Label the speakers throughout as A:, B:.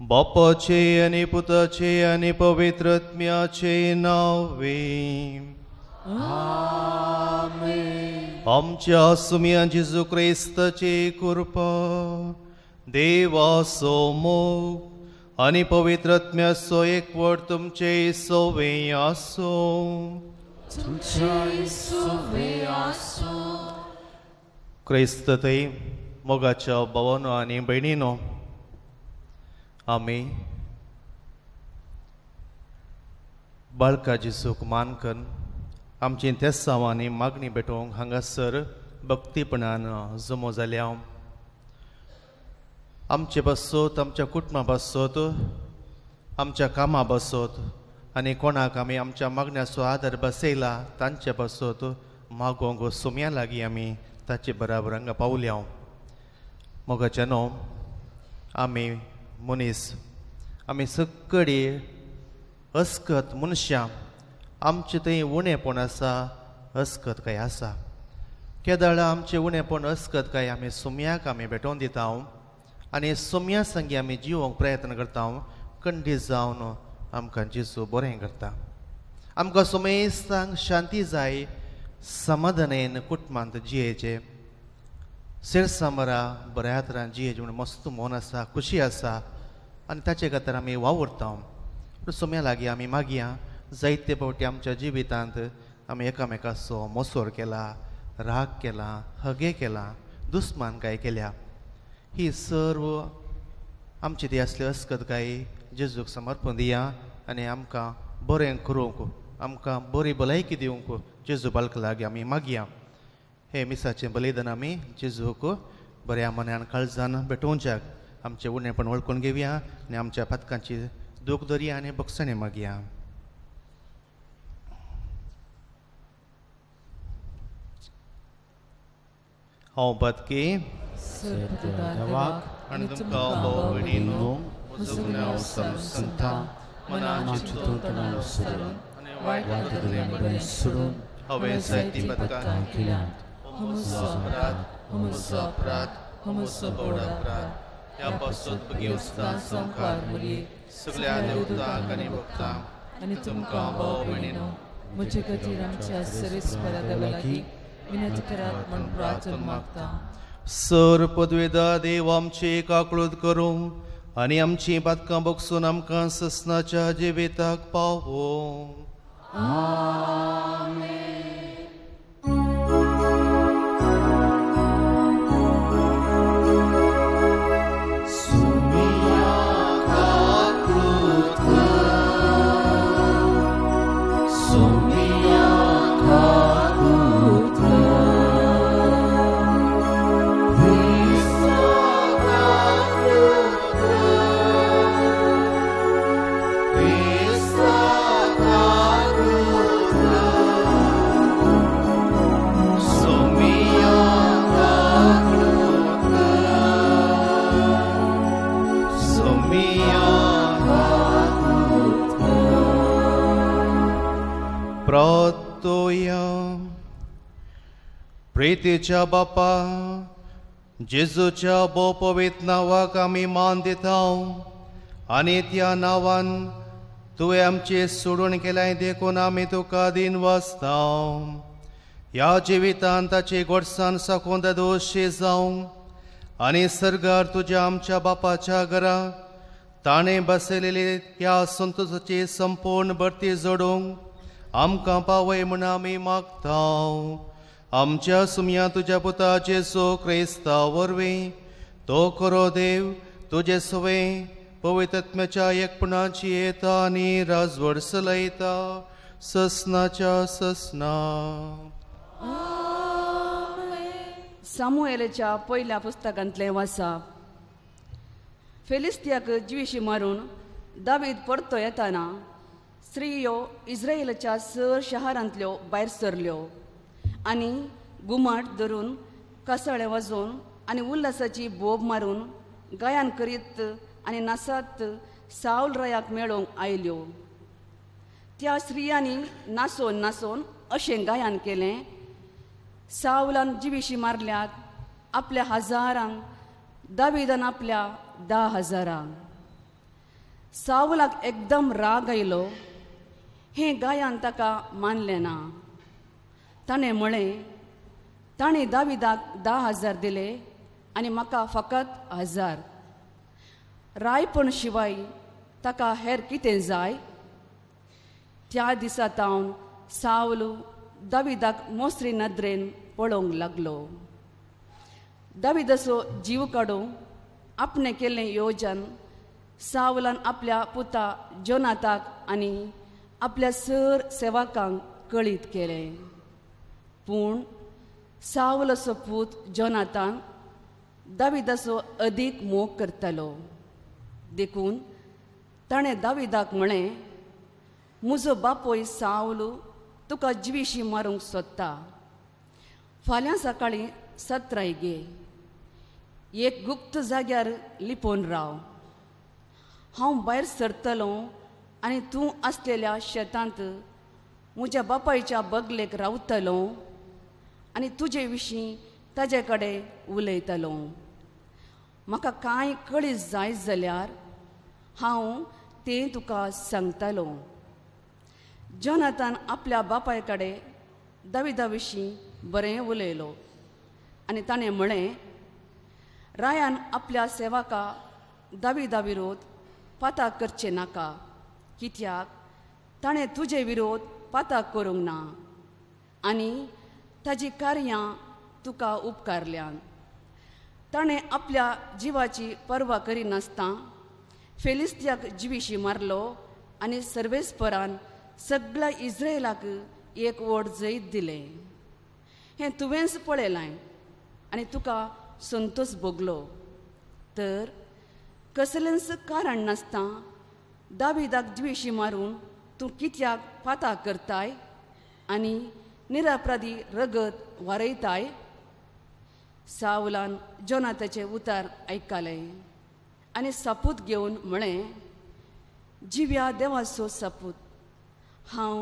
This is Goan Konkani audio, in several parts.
A: बापाचे आनी पुताचे आनी पवित्र आत्म्याचे नांवे आमेन। आमच्या सुम्या जेजू क्रिस्ताची कृपा, देवाचो मोग आनी पवित्र आत्म्याचो एकवट तुमचे सवे आसूं। क्रिस्त थंय मोगाच्या भावानो आनी भयणीनो, आमी बाळका जेजूक मान करून आमची तेसांव आनी मागणी भेटोवंक हांगासर भक्तीपणान जमो जाल्या। आमचे पासत, आमच्या कुटुंबा पासत, आमच्या कामा पासत आनी कोणाक आमी आमच्या मागण्याचो आदार बसयला तांचे पासत मागोंक सुम्या लागीं आमी ताचे बराबर हांगा पावल्या। मोगाच्या न्हू, आमी मनीस, आमी सगळी अस्कत मनशां, आमचें थंय उणेपण आसा, अस्कत काय आसा। केदळा आमचें उणेपण अस्कत काय आमी सुम्याक आमी भेटोवन दिता आनी सुम्या संगी आमी जिवोंक प्रयत्न करता। कंडी जावन आमकां जेजू बरें करता। आमकां सुमेस्तांक शांती जाय, समाधानेन कुटुंबांत जियेचें, सिरसांबरा बऱ्या तरान जियेचें म्हूण मस्त मन आसा, खुशी आसा आनी ताचे खातीर आमी वावुरता। पूण सुम्या लागीं आमी मागया, जायते फावटी आमच्या जिवितांत आमी एकामेकाचो मोसोर केला, राग केला, हगे केला, दुस्मान काय केल्या। ही सर्व आमची ती आसली अस्कत काय जेजूक समर्पण दिया आनी आमकां बरें करूंक, आमकां बरी भलायकी दिवंक जेजू बालका लागीं आमी मागया। हे मिसाचें बलिदान आमी जेजूक बऱ्या मनान काळजान भेटोवच्याक आमचें उणेपण वळखून घेवया आनी आमच्या पातकांची दूख धरया आनी बक्षणी मागया। हांव पातकी आनी तुमकां भाव भयणींनो म्हजो गुन्यांव समजता, मनाची सोडून हांवें जायतीं पातकां केल्यांत। म्हजो अपराध, म्हजो अपराध, म्हजो व्हड अपराध। ह्या पासत भगेवस्तां संवकार सगळ्या देवतांक आनी भक्तांक
B: आनी तुमकां भाव भयणींनो म्हजे खातीर आमच्या सर्वेस्परा देवा लागीं विनंती करात म्हूण प्रार्थना मागता।
A: सर पदवेदा देव आमची काकळूत करूं आनी आमची पातकां बगसून आमकां ससनाच्या जिविताक पावोवं।
B: आमेन।
A: प्रितीच्या बापा जेजूच्या भोव पवित्र नांवाक आमी मान दिता आनी त्या नांवान तुवें आमचें सोडून केलें देखून आमी तुका दिन वाचता। ह्या जिवितान ताची गोडसाण साकून दोशी जावं आनी सर्गार तुज्या आमच्या बापाच्या घरा ताणें बसयलेली ह्या संतोषाची संपूर्ण भरती जोडूंक आमकां पावय म्हूण आमी मागता। आमच्या सुमया तुज्या पुता जेजू क्रिस्ता वरवीं तो खरो देव तुजे सवें पवित्रत्म्याच्या एकपणाची येता आनी राजवड चलयता ससनाच्या ससना.
C: सामुएलाच्या पयल्या पुस्तकांतलें वाचप. फेलिस्तियाक जिविशी मारून दावीद परतो येताना स्त्रियो इस्रायलाच्या सर शहरांतल्यो भायर सरल्यो आनी घुमट धरून कसाळे वाजोवन आनी उल्हासाची बोब मारून गायन करीत आनी नासात सावल रायाक मेळोवंक आयल्यो. त्या स्त्रियांनी नाचोन नाचोन अशें गायन केलें, सावलान जिविशी मारल्यात आपल्या हजारांक, दाविदान आपल्या 10,000. सावलाक एकदम राग आयलो. हें गायन ताका मानलें ना. ताणें म्हळें, ताणें दाविदाक 10,000 दिले आनी म्हाका फकत 1,000. रायपण शिवाय ताका हेर कितें जाय? त्या दिसा तावन सावल दाविदाक मोसरी नदरेन पळोवंक लागलो. दाविदाचो जीव काडूंक आपणें केल्लें योजन सावलान आपल्या पुता जोनाताक आनी आपल्या सर सेवकांक कळीत केलें. पूण सावलाचो पूत जोनातान दाविदाचो अदीक मोग करतालो. देखून ताणें दाविदाक म्हळें, म्हजो बापूय सावल तुका जिविशी मारूंक सोदता. फाल्यां सकाळीं सत्राय घे, एक गुप्त जाग्यार लिपोवन राव. हांव भायर सरतलो आनी तूं आसलेल्या शेतांत म्हज्या बापायच्या बगलेक रावतलो आनी तुजे विशीं ताजे कडेन उलयतलो. म्हाका कांय कळीत जाय जाल्यार हांव तें तुका सांगतलो. जोनातान आपल्या बापाय कडेन दाविदा विशीं बरें उलयलो आनी ताणें म्हळें, रायान आपल्या सेवका दाविदा विरोध पाता करचें नाका, कित्याक ताणें तुजे विरोध पाता करूंक ना आनी ताजी कार्यां तुका उपकारल्यान. ताणें आपल्या जिवाची पर्वा करिनासतना फेलिस्तियाक जिविशी मारलो आनी सर्वेस्परान सगळ्या इस्रायलाक एक व्हड जैत दिलें. हें तुवेंच पळयलां आनी तुका संतोश भोगलो. तर कसलेंच कारण नासतना दाविदाक जिविशी मारून तूं कित्याक पाता करताय आनी निरापराधी रगत वारयताय? सावलान जोनाताचें उतार आयकलें आनी सपूत घेवन म्हळें, जिव्या देवाचो सपूत, हांव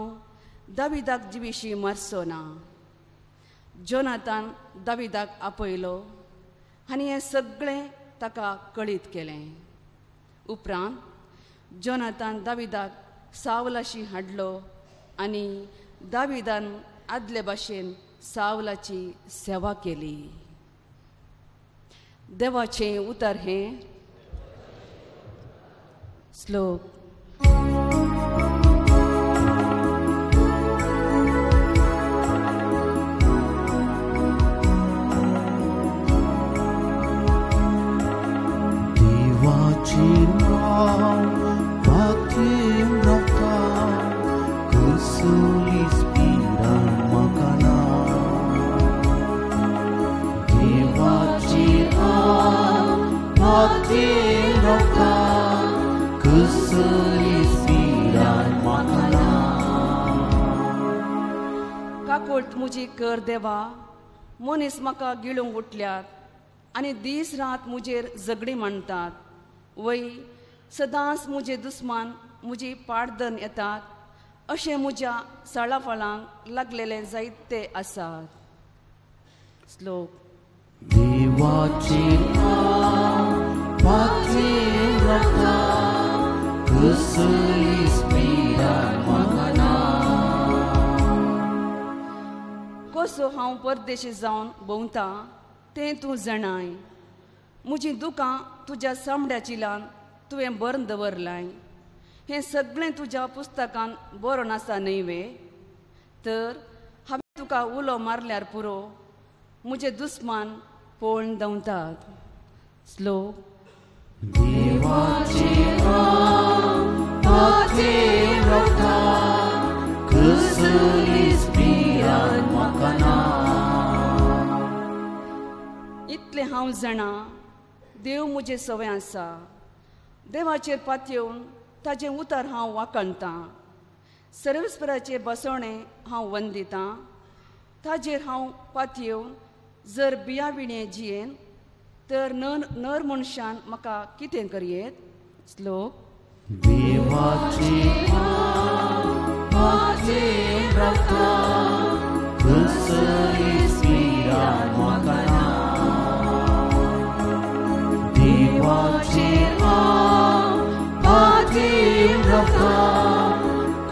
C: दाविदाक जिविशी मारचो ना. जोनातान दाविदाक आपयलो आनी हें सगळें ताका कळीत केलें. उपरांत जोनातान दाविदाक सावलाशी हाडलो आनी दाविदान आदले भाशेन सावलाची सेवा केली. देवाचें उतर हें. श्लोक.
D: देवाचें नांव फाटीं रावता, कसलीच भिरांत म्हाका ना. देवाचें नांव फाटीं रावता, कसलीच भिरांत म्हाका ना.
C: काकुळट म्हजी कर देवा, मनीस म्हाका गिळूंक उठल्यात आनी दीस रात म्हजेर झगडीं मांडटात. वय सदांच म्हजे दुस्मान म्हजी पाडदन येतात, अशें म्हज्या साळा फळांक लागलेले जायते आसात. श्लोक.
D: देवाचें नांव फाटीं रावता, कसलीच भिरांत म्हाका ना.
C: कसो हांव परदेशी जावन भोंवता तें तूं जाणाय. म्हजीं दुकां तुज्या चामड्याचिल्यान तुवें बरोवन दवरलाय. हें सगळें तुज्या पुस्तकान बरोवन आसा न्हय वे? तर हांवें तुका तुका उलो मारल्यार पुरो, म्हजे दुस्मान पळोवन धांवतात. श्लोक.
D: देवाचे हांव रावता, कसलीच भिरांत म्हाका ना.
C: इतलें हांव जाणा, देव म्हजे सवय आसा. देवाचेर पातयेवन ताजें उतर हांव वाखणतां. सर्वेस्पराचे बसवणें हांव वंदितां. ताजेर हांव पातयेवन जर बिया विणें जियेन तर नर मनशान म्हाका कितें करयेत. श्लोक.
D: देवाचे हांव रावता, कसलीच भिरांत म्हाका ना. देवाचे हांव रावता,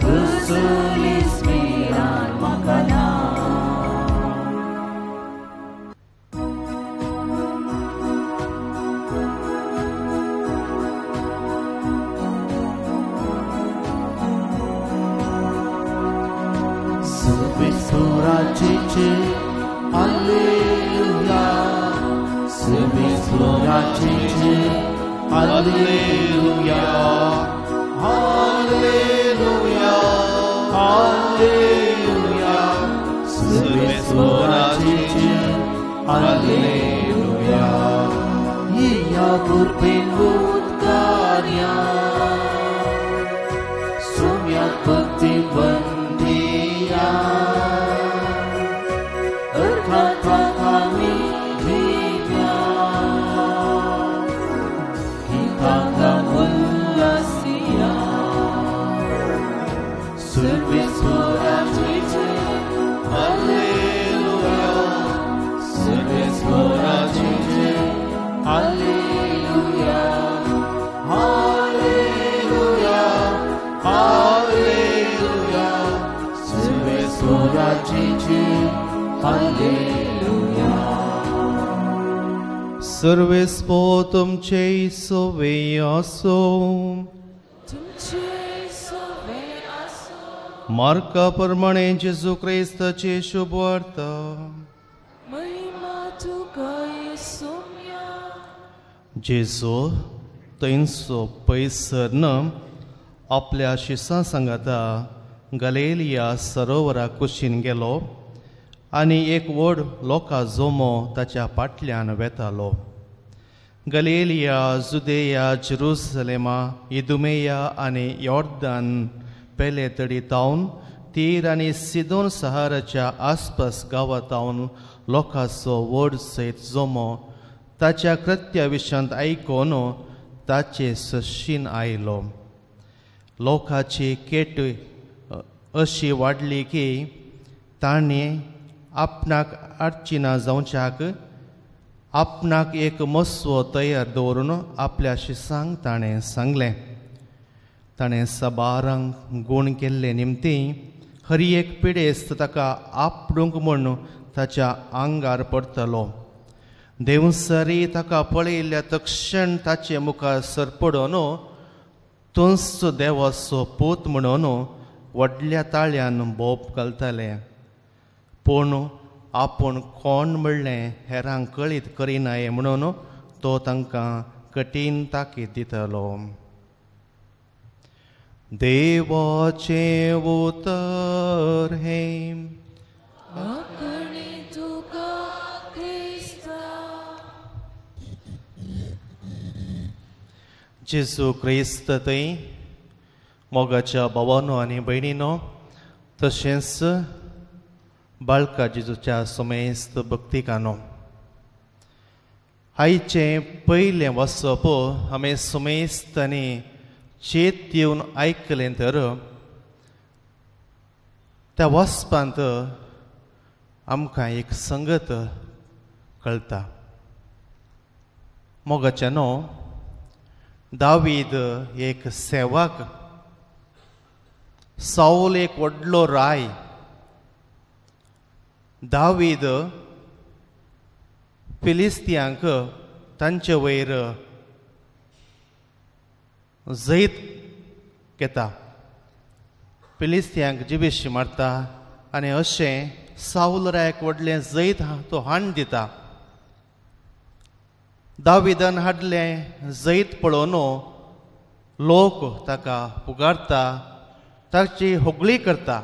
D: कसलीच भिरांत म्हाका ना. सर्वेस्पराचें हालेलुया, सर्वेस्पराचें हालेलुया, हालेलुया, हालेलुया, सर्वेस्पराचें हालेलुया. येया कृपेन उद्गार्या, सोम्याक भक्ती वंदिया, अर्घात्वाकामी दिव्या, गीतांका उल्लासिया. सर्वेस्पराचें हालेलुया, सर्वेस्पराचें हालेलुया, हालेलुया, हालेलुया, सर्वेस्पराचें हालेलुया.
A: सर्वेस्पो तुमचे सोवे आसो.
B: तुमचे सोवे आसो.
A: मार्का प्रमाणे जेजू क्रिस्ताची शुभवार्ता.
B: महिमा तुका येसुम्या.
A: जेजू थंयचो पयस सरन आपल्या शिसां सांगाता गलेलिया सरोवरा कुशीन गेलो आनी एक व्हड लोकां जोमो ताच्या फाटल्यान वेतालो. गलेलिया, जुदेया, जेरुसलेमा, इदुमेया आनी यॉर्दन पेले तडी तावन तीर आनी सिदोन सहाराच्या आसपास गांवांतावन लोकांचो व्हड सयत जोमो ताच्या कृत्या विशयांत आयकून ताचे सशीन आयलो. लोकांची केट अशी वाडली की ताणें आपणाक आडचिना जावच्याक आपणाक एक मसवो तयार दवरून आपल्या शिसांक ताणें सांगलें. ताणें सबारांक गूण केल्ले निमती हर एक पिडेस्त ताका आपडूंक म्हूण ताच्या आंगार पडटलो. देवसरी ताका पळयल्ल्या तक्षण ताचे मुखार सरपडून तुंच देवाचो पूत म्हणून व्हडल्या ताळ्यान बोब घालताले. पूण आपूण कोण म्हणलें हेरांक कळीत करिनाये म्हणून तो तांकां कठीण ताकीद दितालो. देवाचें उतर हें.
B: आंकणी तुका क्रिस्ता.
A: जेजू क्रिस्त थंय मोगाच्या भावानो आनी भयणीनो, तशेंच बाळका जेजूच्या समेस्त भक्तिकानो, आयचें पयलें वाचप आमी समेस्त आनी चेत येवन आयकलें तर त्या वाचपांत आमकां एक संगत कळटा. मोगाच्या न्हू, दावीद एक सेवक, साऊल एक व्हडलो राय. दावीद फिलिस्तियांक तांचे वयर जैत घेता, फिलिस्तियांक जिबेशी मारता आनी अशें साऊल रायाक व्हडलें जैत तो हाण दिता. दाविदान हाडलें जैत पळोवन लोक ताका पुगारता, ताची होगळी करता.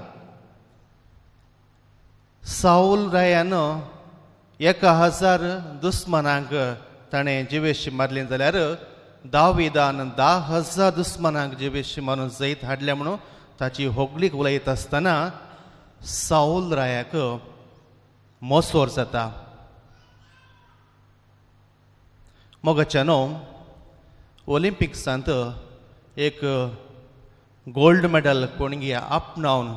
A: साऊल रायान 1000 दुस्मनांक ताणें जिवेशी मारलें जाल्यार दाविदान 10,000 दुस्मनांक जिवेशी मारून जैत हाडलें म्हणून ताची होगळीक उलयत आसतना साऊल रायाक मोसोर जाता. मोगाच्यानो, ऑलिम्पिक्सांत एक गोल्ड मेडल कोणगी आपणावन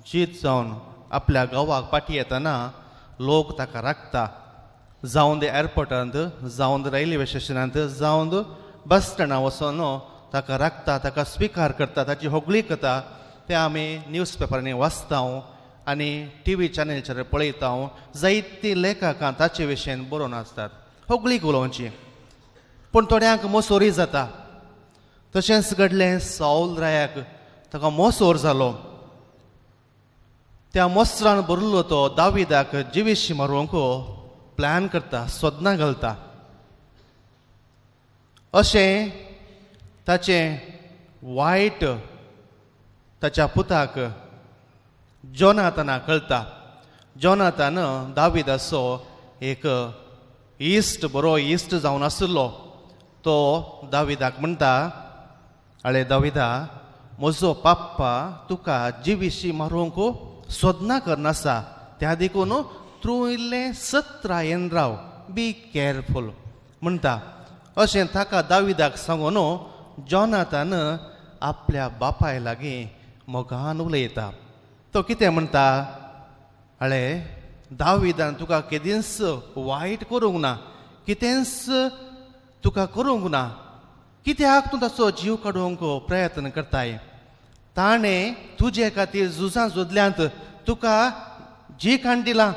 A: जीत जावन आपल्या गांवाक पाटी येतना लोक ताका राखता. जावन एअरपोर्टांत, जावन रेल्वे स्टेशनांत, जावन बस स्टँडार वचोन ताका राखता, ताका स्विकार करता, ताची होगळी करता. ते आमी न्यूज पेपरांनी वाचता आनी टी व्ही चॅनलचेर पळयता. जायतीं लेखकां ताचे विशयन बरोवन आसतात, होगळीक उलोवची. पूण थोड्यांक मोसोरी जाता. तशेंच घडलें साऊल रायाक, ताका मोसोर जालो. त्या मोसरान भरलो तो दाविदाक जिवेशी मारूंक प्लॅन करता, सोदनां घालता. अशें ताचें वायट ताच्या पुताक जोनाथानाक कळटा. जोनाथान दाविदाचो एक इश्ट, बरो इश्ट जावन आशिल्लो. तो दाविदाक म्हणटा, आळे दाविदा, म्हजो पाप्पा तुका जिविशी मारूंक सोदना करनासा, त्या देखून तूं इल्लें सत्रायेन राव, बी केअरफूल म्हणटा. अशें ताका दाविदाक सांगून जोनाथान आपल्या बापाय लागीं मोगान उलयता. तो कितें म्हणटा, आळे दाविदान तुका केदींच वायट करूंक ना, कितेंच तुका करूंक ना, कित्याक तूं ताचो जीव काडूंक प्रयत्न करताय? ताणें तुजे खातीर झुजां झुजल्यांत, तुका जी खाण दिलां.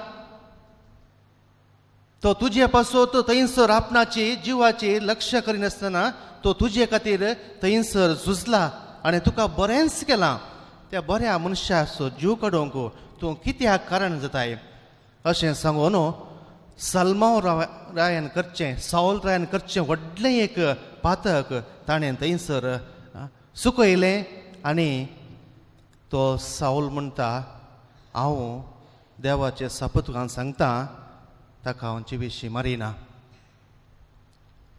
A: तो तुजे पासत थंयसर आपणाची जिवाची लक्ष करिनासतना तो तुजे खातीर थंयसर झुजला आनी तुका बरेंच केलां. त्या बऱ्या मनशाचो जीव काडूंक तूं कित्याक कारण जाताय? अशें सांगून सलमाव रायान करचें, साऊल रायान करचें व्हडलें एक पातक ताणें थंयसर सुकयलें. आनी तो साऊल म्हणटा, हांव देवाचें सपत सांगता, ताका हांव जिवेशी मारिना.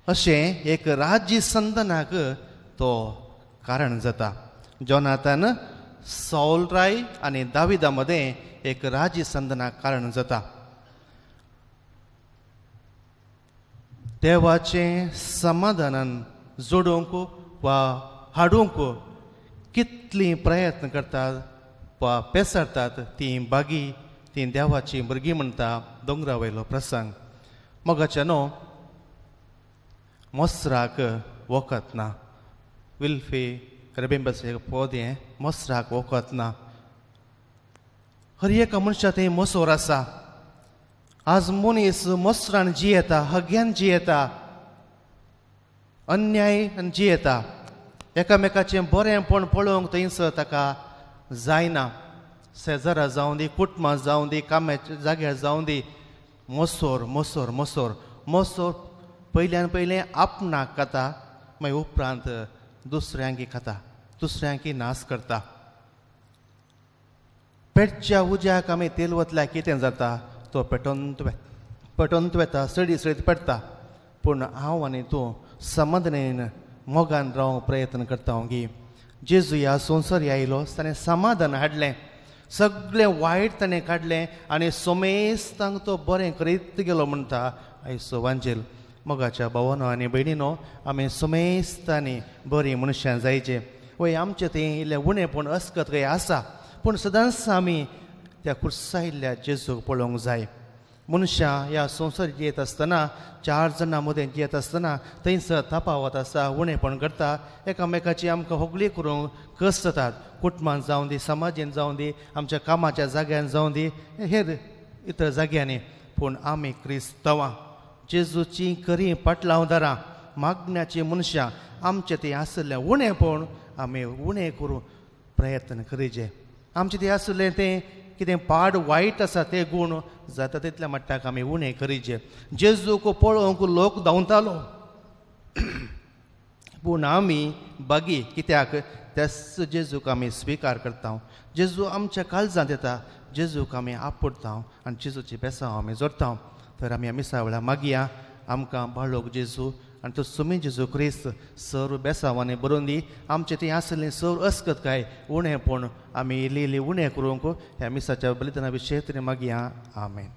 A: अशें एक राज्य संदनाक तो कारण जाता. जोनाथान साऊल राय आनी दाविदा मदें एक राज्य संदनाक कारण जाता. देवाचें समाधानान जोडूंक वा हाडूंक कितलीं प्रयत्न करतात वा पेसरतात तीं बागी, तीं देवाचीं भुरगीं म्हणटा दोंगरा वयलो प्रसंग. मोगाच्यानो, मोसराक वखद ना. विल्फी रेबिंबाचें पद हें, मोसराक वखद ना. हर एका मनशा थंय मोसोर आसा. आज मनीस मोसरान जियेता, हग्यान जियेता, अन्याय जियेता. एकामेकाचें बरेंपण पळोवंक थंयसर ताका जायना. शेजारा जावं दी, कुटुंबां जावं दी, कामाच्या जाग्यार जावं दी, मोसोर मोसोर मोसोर मोसोर पयल्यान पयलें आपणाक खाता, मागीर उपरांत दुसऱ्यांकी खाता, दुसऱ्यांकी नाश करता. पेटच्या उज्याक आमी तेल वतल्यार कितें जाता, तो पेटोवन पेटोवन वता, सडी सडीत पेटता. पूण हांव आनी तूं समाधानेन मोगान रावंक प्रयत्न करता गी. जेजू ह्या संवसार आयलो, ताणें समाधान हाडलें, सगळें वायट ताणें काडलें आनी सोमेस्तांक तो बरें करीत गेलो म्हणटा आयचो वांजेल. मोगाच्या भावानो आनी भयणीनो, आमी सोमेस्तांनी बरीं मनशां जायचे. वय आमचें थंय इल्लें उणेपण अस्कत खंय आसा, पूण सदांच आमी त्या कुर्सायल्ल्या जेजूक पळोवंक जाय. मनशां ह्या संवसार जियेत आसतना, चार जाणां मदें जियेत आसतना थंयसर तपावत आसा, उणेपण करता, एकामेकाची आमकां होगळी करूंक कस जातात. कुटुंबान जावं दी, समाजेन जावं दी, आमच्या कामाच्या जाग्यान जावं दी, हेर इतर जाग्यांनी. पूण आमी क्रिस्तवां जेजूची खरी पाटलावदारां, मागण्याची मनशां, आमचें तें आशिल्लें उणेपण आमी उणें करूंक प्रयत्न करिजे. आमचें तें आशिल्लें तें कितें पाड वायट आसा ते गूण जाता तितल्या मट्टाक आमी उणें करीचे. जेजूक पळोवंक लोक धांवतालो पूण आमी बागी कित्याक त्याच जेजूक आमी स्विकार करता. जेजू आमच्या काळजांत येता, जेजूक आमी आपडता आनी जेजूची बेसांव आमी जोडटा. तर आमी मिसा वेळार मागया आमकां बाळोक जेजू आनी तो सुमी जेजू क्रिस्त सर्व बेसांवांनी बरोवन दी. आमचें थंय आसलें सर्व अस्कत काय उणेंपण आमी इल्ली इल्ली उणें करूंक ह्या मिसाच्या बलिदाना विशय तरी मागया. आमेन.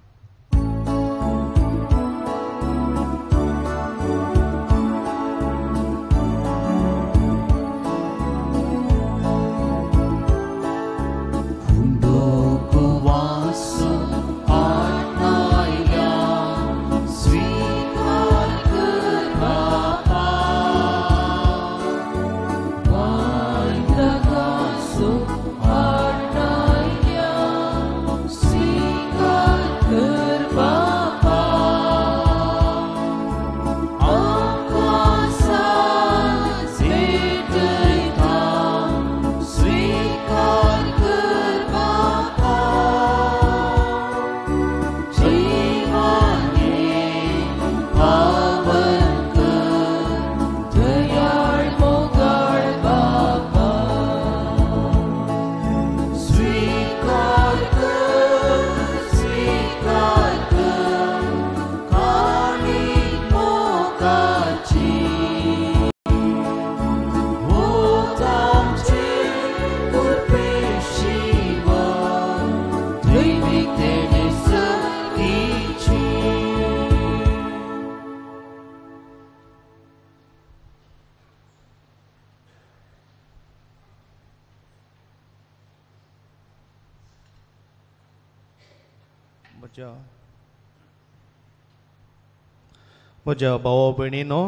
A: म्हज्या भाव भयणीनो,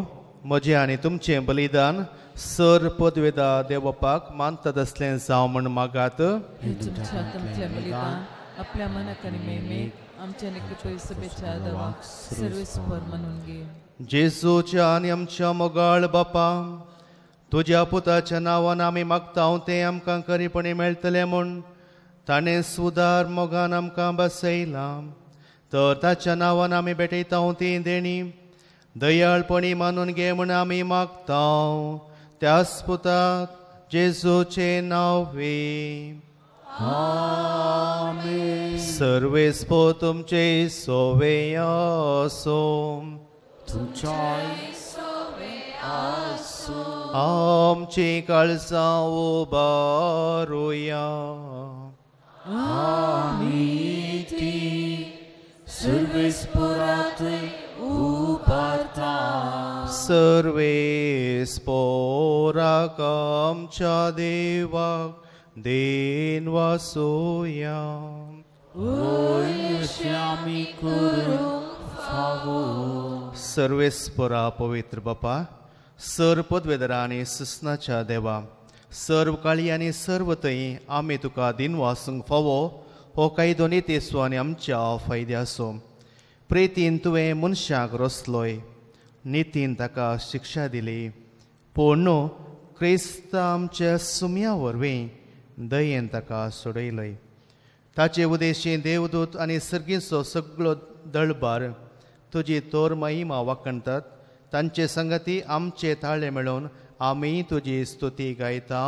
A: म्हजें आनी तुमचें बलिदान सर पदवेदा देवपाक मानतात असलें जावं म्हण मागात.
B: आपल्या मनाक आनी मेमेक आमच्या कृपेच्या देवाक सर्वेस्पर म्हणून घे.
A: जेजूच्या आनी आमच्या मोगाळ बापा, तुज्या पुताच्या नांवान आमी मागता तें आमकां खरेपणी मेळटलें म्हूण ताणें सुदार मोगान आमकां बसयलां. तर ताच्या नांवान आमी भेटयता ती देणी दयाळपणी मानून घे म्हूण आमी मागता त्याच पुता जेजूचें नांव.
D: आमेन.
A: सर्वेस्पो तुमचे सोवे आसो,
D: तुमच्याय सोवे आसो.
A: आमची काळजां उबारुया.
D: आमी ती सर्वेस्परात उबारता.
A: सर्वेस्पोराक आमच्या देवाक then वासोया.
D: आमी करूंक फावो.
A: सर्वेस्परा पवित्र बापा, सर्व पदवेदरा आनी सुसनाच्या देवा, सर्व काळी आनी सर्व थंय आमी तुका दिन वासूंक फावो हो कायदो नितेसो आनी आमच्या फायद्याचो. प्रेतीन तुवें मनशाक रसलोय, नितीन ताका शिक्षा दिली, पूण न्हू क्रिस्त आमच्या सुम्या वरवीं दयेन ताका सोडयलय. ताचे उदेशी देवदूत आनी सर्गीचो सगळो दळबार तुजी तोर महिमा वाखणतात. तांचे संगती आमचे ताळे मेळोवन आमी तुजी स्तुती गायता.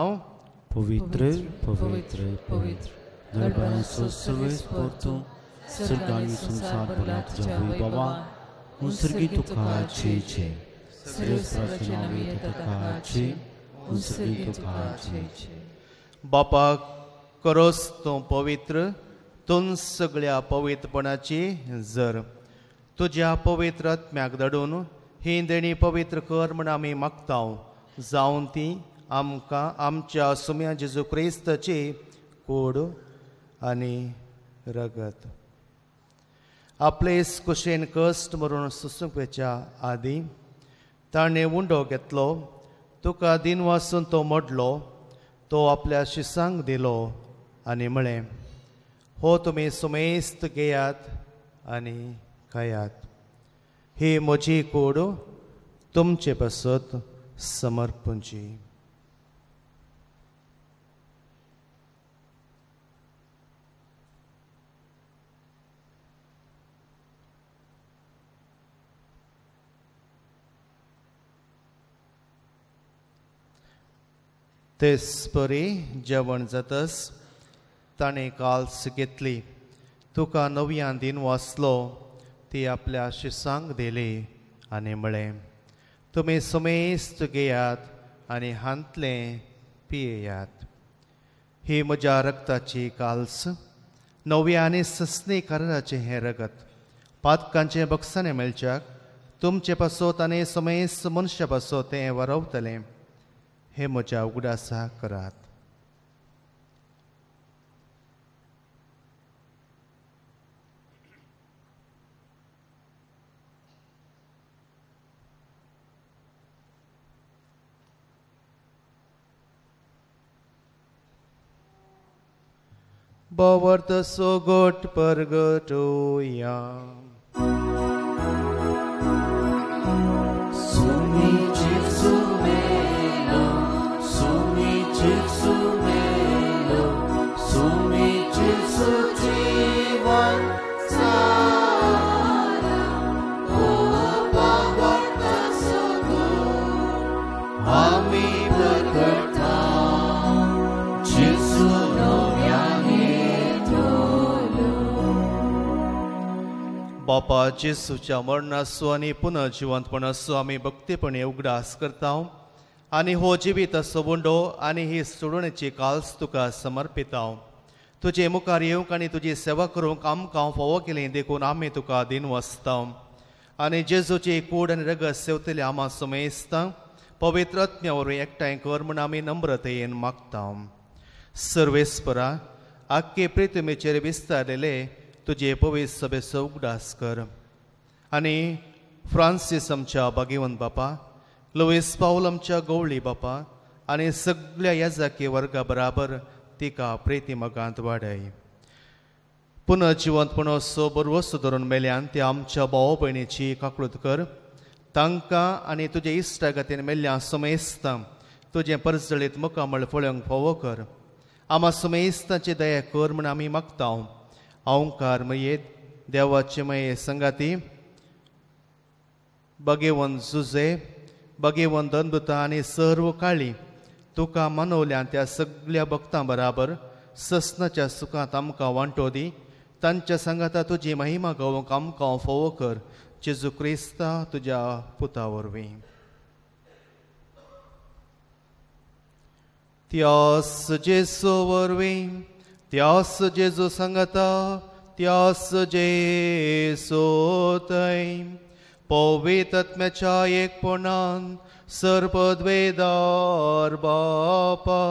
D: पवित्र पवित्र पवित्र दरबाराचो सर्वेस्पर तूं, सर्ग आनी संवसार भरला तुज्या वैभवान. उंसर्गी तुका जय जय. सर्वेस्पराचे नांव येता ताका जय. उंसर्गी तुका जय जय.
A: बापा करोस तूं पवित्र, तूं सगळ्या पवित्रपणाची जर तुज्या पवित्र आत्म्याक धाडून ही देणी पवित्र कर म्हण आमी मागता. जावन ती आमकां आमच्या सुम्या जेजू क्रिस्ताची कूड आनी रगत. आपले कुशेन कश्ट मरून सुसूंकच्या आदीं ताणें उंडो घेतलो, तुका दिन वासून तो मोडलो, तो आपल्या शिसांक दिलो आनी म्हळें, हो तुमी सुमेस्त घेयात आनी खायात, ही म्हजी कूड तुमचे पासत समर्पणची. तेच परी जेवण जातस ताणें काल्स घेतली, तुका नव्यान दिन वाचलो, ती आपल्या शिसांक दिली आनी म्हळें, तुमी समेस्त घेयात आनी हांतलें पियेयात. ही म्हज्या रक्ताची काल्स, नव्या आनी सस्नी कराराचें हें रगत पातकांचें बक्षाणें मेळच्याक तुमचे पासत आनी समेस्त मनशा पासत तें वरवतलें. हे म्हज्या उगडासा करात. बवर्त सोगोट परगटोया.
D: सुमी जेसू मेलो, सुमी जेसू मेलो, सुमी जेसू जीवन सारा. ओ बवर्त सोगोट आमी प्रगटा जेसू नव्याने.
A: बापा, जेसूच्या मरणाचो आनी पुनर्जिवंतपणाचो आमी भक्तीपणे उगडास करता आनी हो जिवीत असो उंडो आनी ही सोडवणेची काल्स तुका समर्पिता. तुजे मुखार येवंक आनी तुजी सेवा करूंक आमकां फावो केली देखून आमी तुका दिन वसता आनी जेजूची कूड आनी रगत सेवतले आमा समेस्ता पवित्र आत्म्या वरवीं एकठांय कर म्हूण आमी नम्रतेन मागता. सर्वेस्परा, आख्खे प्रितमेचेर विस्तारलेले तुजे पवित्र सभेचो उगडास कर आनी फ्रांसीस आमच्या भागेवंत बापा, लुईस पावल आमच्या गवळी बापा आनी सगळ्या याजाकी वर्गा बराबर तिका प्रेती मगांत वाडय. पुनर्जिवंतपणाचो बरवसो धरून मेल्यान ते आमच्या भाव भयणीची काकळूत कर. तांकां आनी तुजे इश्टागतीन मेल्ल्या समेस्तां तुजें परजळीत मुखामळ फळोवंक फावो कर. आमा समेस्तांची दया कर म्हूण आमी मागता. ओंकार मयेत देवाचे मये संगाती बगेवन जुजे बगेवन दंदुता आनी सर्व काळी तुका मनवल्यान त्या सगळ्या भक्तां बराबर ससनाच्या सुखांत आमकां वांटो दी. तांच्या सांगाता तुजी महिमा गावंक आमकां फावो कर. जेजू क्रिस्ता तुज्या पुता वरवीं. त्यास जेसू वरवीं, त्यास जेजू सांगाता, त्यास जेसू थंय पवित्र आत्म्याच्या एकपणान सर्वद्वेदार बापा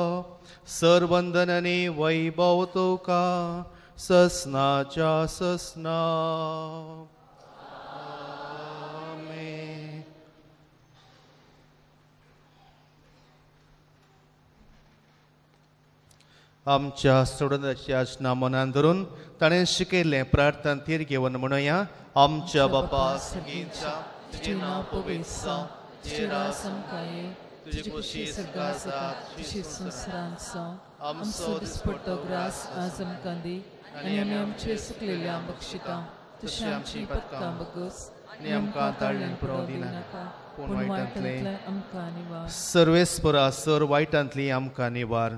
A: सर्वंदन आनी वैभव तुका ससनाच्या ससना. आमेन. आमच्या सोडूनाची आजना मनान धरून ताणें शिकयल्लें प्रार्थना थीर घेवन म्हणुया. आमच्या बापा सगळींच्या
B: तुजें नांव पवित्र जावं, तुजें राज आमकां ये, तुजी खोशी स्वर्गांत जाता तशी संवसारांत जावं. आमचो दिसपट्टो ग्रास आज आमकां दी आनी आमी आमचे सुकलेल्या बक्षिता तशें आमची पत्कां बगस आनी आमकां ताळ्यान पुरोवं दिनाका, पूण वायटांतलें आमकां निवार.
A: सर्वेस्परा सर वायटांतली आमकां निवार.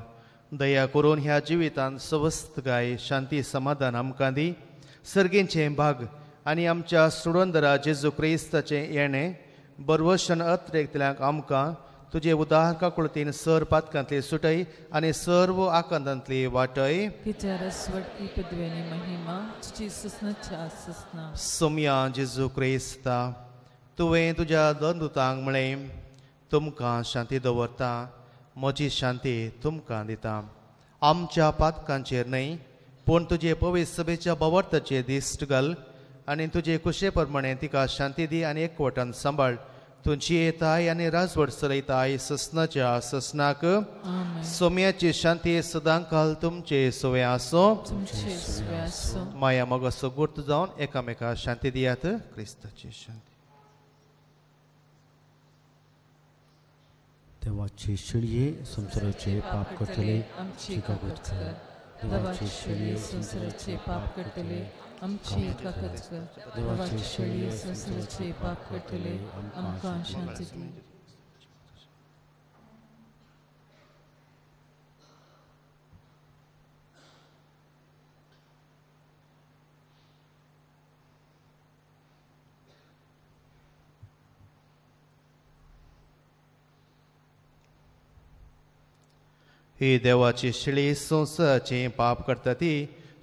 A: दया करून ह्या जिवितांत सवस्तकाय शांती समाधान आमकां दी. सर्गेचें भाग आनी आमच्या सुडंदरा जेजू क्रिस्ताचें येणें बरवशन अत्रेकतल्यांक आमकां तुजे उदार काकुळतीन सर पातकांतली सुटय आनी सर्व आकांतांतली वाटय. सोम्या जेजू क्रिस्ता, तुवें तुज्या दंदुतांक म्हळें, तुमकां शांती दवरता, म्हजी शांती तुमकां दिता. आमच्या पातकांचेर न्हय पूण तुजे पवित्र सभेच्या बवर्ताचेर दिश्ट घाल आनी तुजे कुशे प्रमाणे तिका शांती दी आनी एकवटान सांबाळ. तुजी येताय आनी राजवट चलयताय ससनाच्या ससनाक. सोम्याची शांती सदांकाल तुमचे सोवे आसो. माया मोगाचो गुर्त जावन एकामेका शांती दियात. क्रिस्ताची शांती.
D: देवाचे शिळये संवसाराचे पाप करतले आमची कागद कर. देवाचे शिळये संवसाराचे पाप करतले आमची कागद कर. देवाचे शिळये संवसाराचे पाप करतले आमकां शांती दी.
A: ही देवाची शेळी संवसाराचें पाप करता ती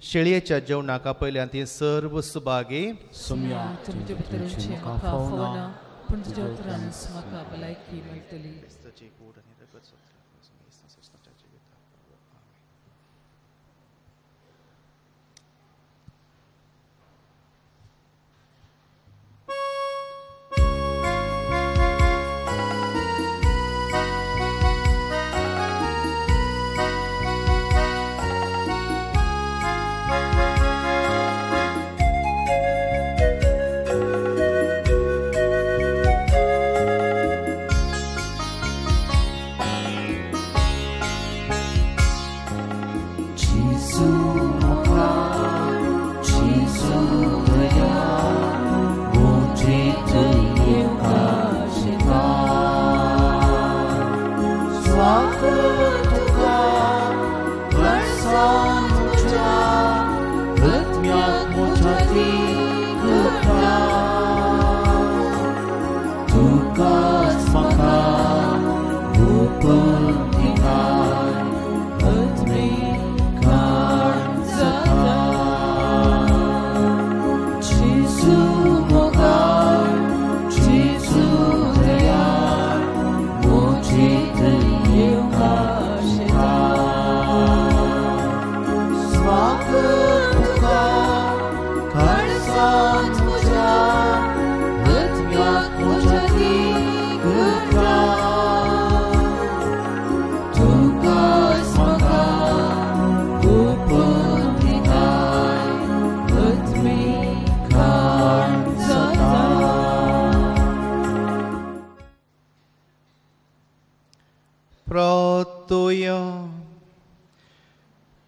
A: शेळयेच्या जेवणाक आपयल्यान ती सर्व सुभागी.
D: सोम्या
B: तुमचे भितरचें म्हाका फावना, पूण तुज्या उतरानच म्हाका भलायकी मेळटली.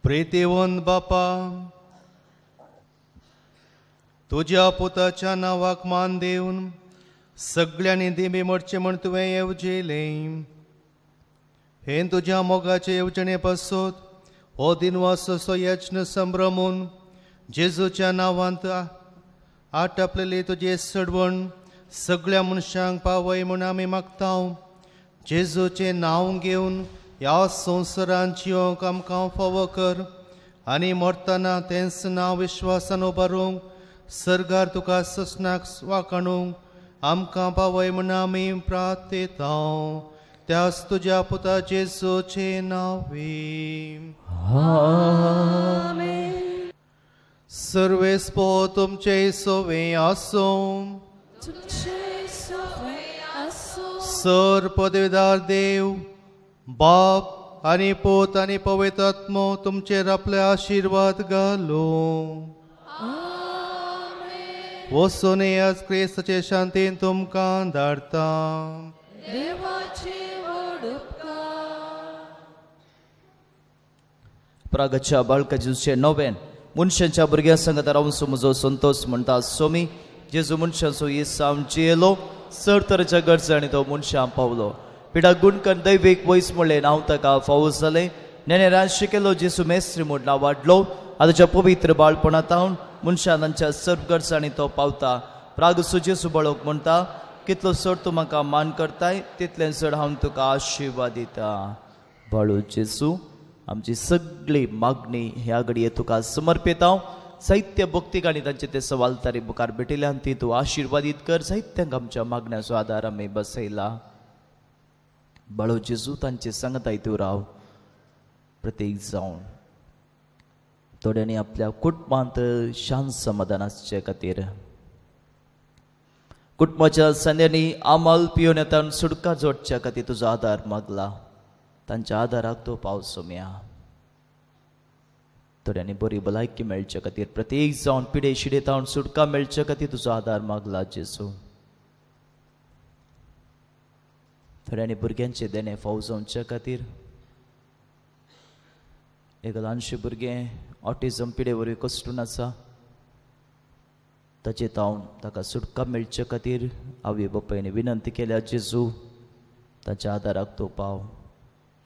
A: प्रितीवंत बापा, तुज्या पुताच्या नांवाक मान दिवन सगळ्यांनी दिमी मोडचें म्हूण तुवें येवजिलें. हें तुज्या मोगाचे येवजणे पासत हो दिनवास असो यज्ञ संभ्रमून जेजूच्या नांवांत आटापलेली तुजी सडवण सगळ्या मनशांक पावय म्हूण आमी मागता. जेजूचें नांव घेवन ह्या संवसारांत जियोंक आमकां फावो कर आनी मरतना तेंच नांव विश्वासान उबारूंक सर्गार तुका ससनाक वाखाणूंक आमकां पावय म्हूण आमी प्रार्थेता. त्याच तुज्या पुता जेजूचें नांवे.
B: आमेन.
A: सर्वेस्पो तुमचे सोवे आसूं. सर पदवीदार देव बाप आनी पूत आनी पवित्र आत्मो तुमचेर आपले आशिर्वाद घालूं. वचून आज क्रिस्ताचे शांतीन तुमकां धाडटा.
E: प्रागच्या बाळका जेजूचे नोवेन मनशांच्या भुरग्यां संगत रावन म्हजो संतोष म्हणटा. सोमी जेजू मनशांचो इसाम जियेलो, चड तरेच्या गरजांनी तो मनशां पावलो. पिडा गुणकन दैवीक वयस म्हणलें नांव ताका फावो जालें. नेनेरान शिकयलो जेजू मेस्त्री म्हूण नांव वाडलो. आतांच्या पवित्र बाळपणांत मनशान तांच्या सर्व गरजांनी तो पावता. प्रागसो जेजू बाळक म्हणटा, कितलो चड तूं म्हाका मान करताय तितलें चड हांव तुका आशिर्वाद दिता. बाळू जेजू आमची सगळी मागणी ह्या घडये तुका समर्पित. साहित्य भक्तीक आनी तांचे ते सवाल तारी मुखार भेटिल्ल्यान ती तूं आशिर्वादीत कर. साहित्यांक आमच्या मागण्याचो आदार आमी बसयला. बाळू जेजू तांचे सांगताय तूं राव. प्रत्येक जावन थोड्यांनी आपल्या कुटुंबांत शांत समाधान आसचे खातीर कुटुंबाच्या सांद्यांनी आमाल पिवन येता सुटका जोडच्या खातीर तुजो आदार मागला. तांच्या आदाराक तूं पावस सोम्या. थोड्यांनी बरी भलायकी मेळचे खातीर प्रत्येक जावन पिडे शिडे तावन सुटका मेळचे खातीर तुजो आदार मागला जेजू. थोड्यांनी भुरग्यांचे देणें फाव जावचे खातीर एक ल्हानशें भुरगें ऑटिजम पिडे वरवीं कश्टून आसा ताचे तावन ताका सुटका मेळचे खातीर आवय बापायन विनंती केल्या जेजू ताच्या आदाराक तूं पाव.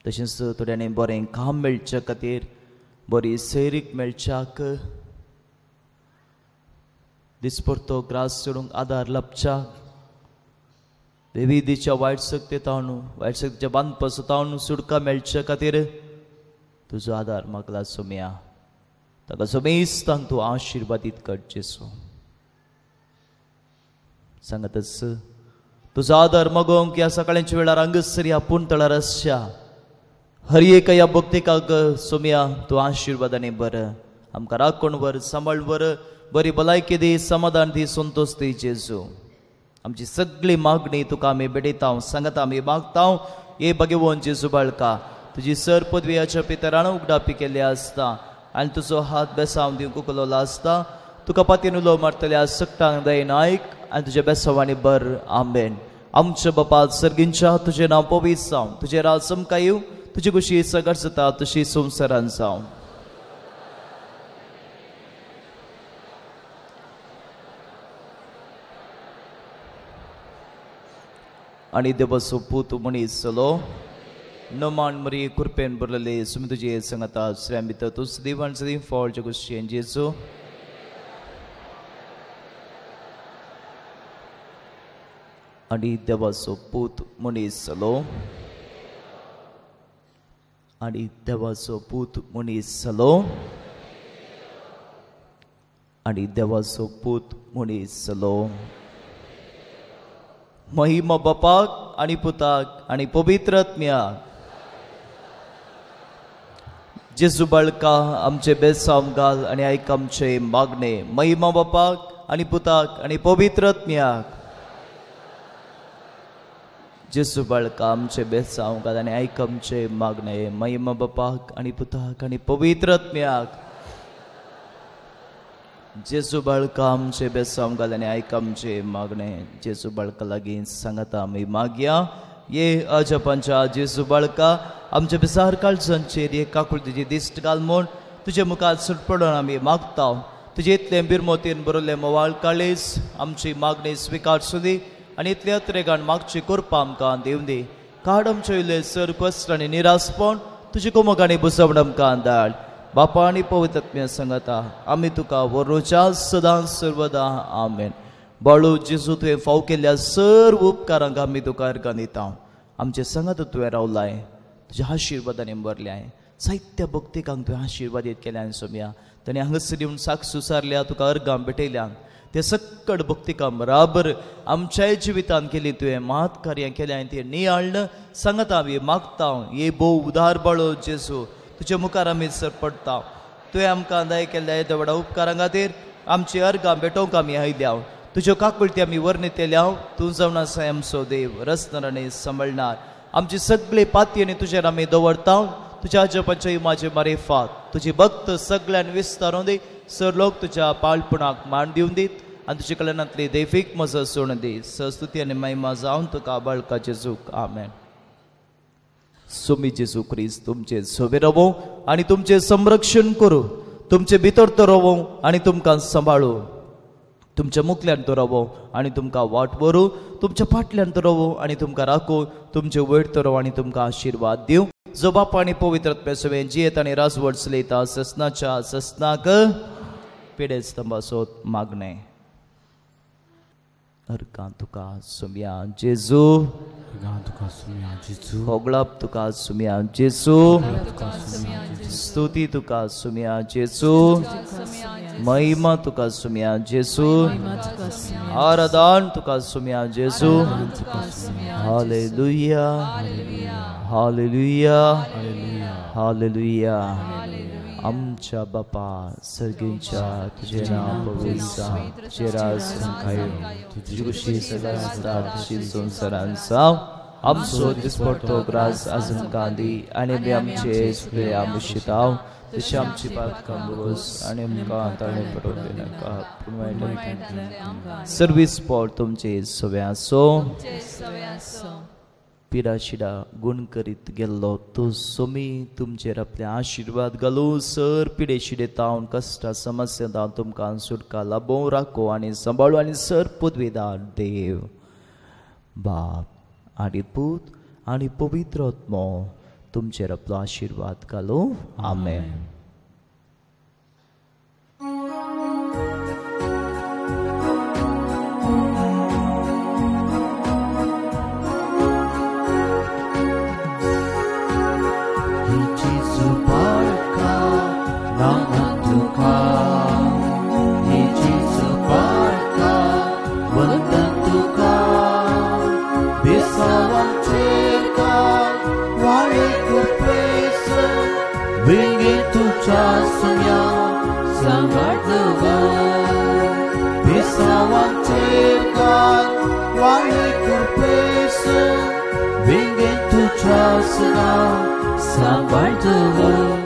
E: तशेंच थोड्यांनी बरें काम मेळचे खातीर बरी सैरीक मेळच्याक दिसपडतो ग्रास सोडूंक आदार लाभच्याक विविधीच्या वायट शक्ती तावन वायट शक्तीच्या बांदपाचो तावन सुटका मेळचे खातीर तुजो आदार मागला सोम्या, ताका समेस्तांक तूं आशिर्वादीत कर जेजू. सांगतच तुजो आदार मागोवंक ह्या सकाळच्या वेळार हांगासर ह्या पुणतळार आसच्या हर एका ह्या भक्तिकाक सोम्या तूं आशिर्वादांनी बर, आमकां राखण वर, सांबाळ वर, बरी भलायकी दी, समाधान दी, संतोश दी जेजू. आमची सगळी मागणी तुका आमी भेटयता, सांगता, आमी मागता हे भगवंत जेजू बाळका, तुजी सर पदवीयाच्या पितरान उगडापी केल्ली आसता आनी तुजो हात बेसांव दिवंक उखलोलो आसता. तुका पातीन उलो मारतल्या सगटांक दयेन आयक आनी तुज्या बेसांवांनी बर. आमेन. आमच्या बापा सर्गींच्या, तुजें नांव पवित्र जावं, तुजें राज आमकां येवं, तुजी खुशी सगळ्यात जाता तशी संवसारान जावं. आनी देवाचो पूत मनीस जालो, नमान मरी कृपेन भरलेले सुमी तुजे सांगता, स्त्रियां भितर तूं सदैव आनी सदैव फळ जगुशेन जेजू. आनी देवाचो पूत मनीस जालो, आनी देवाचो पूत मनीस जालो, आनी देवाचो पूत मनीस जालो. महिमा बापाक आनी पुताक आनी पवित्र आत्म्याक. जेजू बाळका आमचे बेसांव घाल आनी आयक आमचे मागणे. महिमा बापाक आनी पुताक आनी पवित्र आत्म्याक. जेजू बाळका आमचे बेसांव घाल आनी आयक आमचे मागणे. महिमा बापाक आनी पुताक आनी पवित्र आत्म्याक. जेजू बाळका आमचे बेसांव घाल आनी आयक आमचे मागणे. जेजू बाळका लागीं सांगता आमी मागया, ये अजपांच्या जेजू बाळका आमच्या बेसार काळजांचेर हे काकुळतीची दिश्ट घाल म्हूण तुजे मुखार सुटपडून आमी मागता. तुजे इतलें बिरमोतीन बरयल्लें मोवाळ काळीज आमची मागणी स्विकार सुदी आनी इतले अत्रेगान मागची करपा आमकां दिवं दी. काड आमचे वयले सर कश्ट आनी निरासपण तुजे कुमक आनी बुजवण आमकां धाड. बापा आनी पवित्र आत्म्या सांगता आमी तुका वरोच्या सदां सर्वदा. आमेन. बाळू जेजू, तुवें फाव केल्ल्या सर्व उपकारांक आमी तुका अर्गां दिता. आमचे सांगात तुवें रावलाय, तुज्या आशिर्वादांनी भरल्याय, साहित्य भक्तिकांक तुवें आशिर्वादीत केल्यान सोम्या. ताणें हांगासर येवन साक्ष सुसारल्या, तुका अर्गां भेटयल्या. ते सक्कड भक्तिकां बराबर आमच्याय जिवितांत केली तुवें महत् कार्यां केल्यां तें नियाळ्ळ सांगता आमी मागता. हे भोव उदार बाळो जेजू, तुजे मुखार आमी सर पडटा. तुवें आमकां दया केल्ल्या येद्या व्हडा उपकारां खातीर आमची अर्गां भेटोवंक आमी आयल्या. तुज्यो काकुळटी आमी वर्णितल्या. तूं जावन आसा आमचो देव, रचणार आनी सांबाळणार. आमची सगळी पातयेनी तुजेर आमी दवरता. तुज्या आजपाच्या म्हाजे मारेफात तुजी भक्त सगळ्यान विस्तारून दी. सर लोक तुज्या पाळपणाक मान दिवन दीत आनी तुजे कल्याणांतली दैवीक मजत सोडून दी. सस्तुती आनी महिमा जावन तुका बाळका जेजूक. आमेन. सुमी जेजू क्रिस्त तुमचे सोबे रावो आनी तुमचें संरक्षण करूं, तुमचे भितर तो रावो आनी तुमकां सांबाळू, तुमच्या मुखल्यान तो रावो आनी तुमकां वाट व्हरूं, तुमच्या फाटल्यान तो रावो आनी तुमकां राखूं, तुमचे वयर तो रावो आनी तुमकां आशिर्वाद दिवं. जो बाप आनी पवित्र आत्म्या सवें जियेत आनी राजवट चलयता ससनाच्या ससनाक पिडे स्तंभासोत मागणें. अर्गां तुका सुम्या जेजू, होगळप तुका सुम्या जेजू, स्तुती तुका सुम्या जेजू, महिमा तुका सुम्या जेजू, आराधन तुका सुम्या जेजू. Hallelujah, hallelujah, hallelujah. आमच्या बापा सर्गींच्या, तुजें नांव पवित्र जावं, तुजें राज आमकां येवं, तुजी खुशी सदां आसता तशी संवसारांत जावं. आमचो दिसपडटो ग्रास आज आमकां दी आनी आमी आमचे सुकले आमी शिताव तशी आमची पातकां भोगोस आनी आमकां ताणें पडोवंक दिनाका, पूण वायटांतल्यान सर्वीस पोट तुमचे सगळें आसूं. पिराशिडा गुण करीत गेल्लो तो सोमी तुमचेर आपले आशिर्वाद घालूं. सर पिडेशिडे तावन कश्टा समस्या तावन तुमकां सुटका लाबोवं, राखो आनी सांबाळू आनी सर पदवीदार देव बाप आनी पूत आनी पवित्र आत्मो तुमचेर आपलो आशिर्वाद घालूं. आमेन.
D: Bye. सांबाळतलो पिसावांचेर घाल वाळे कृपेस विंगेन तुज्या सदां सांबाळतलो.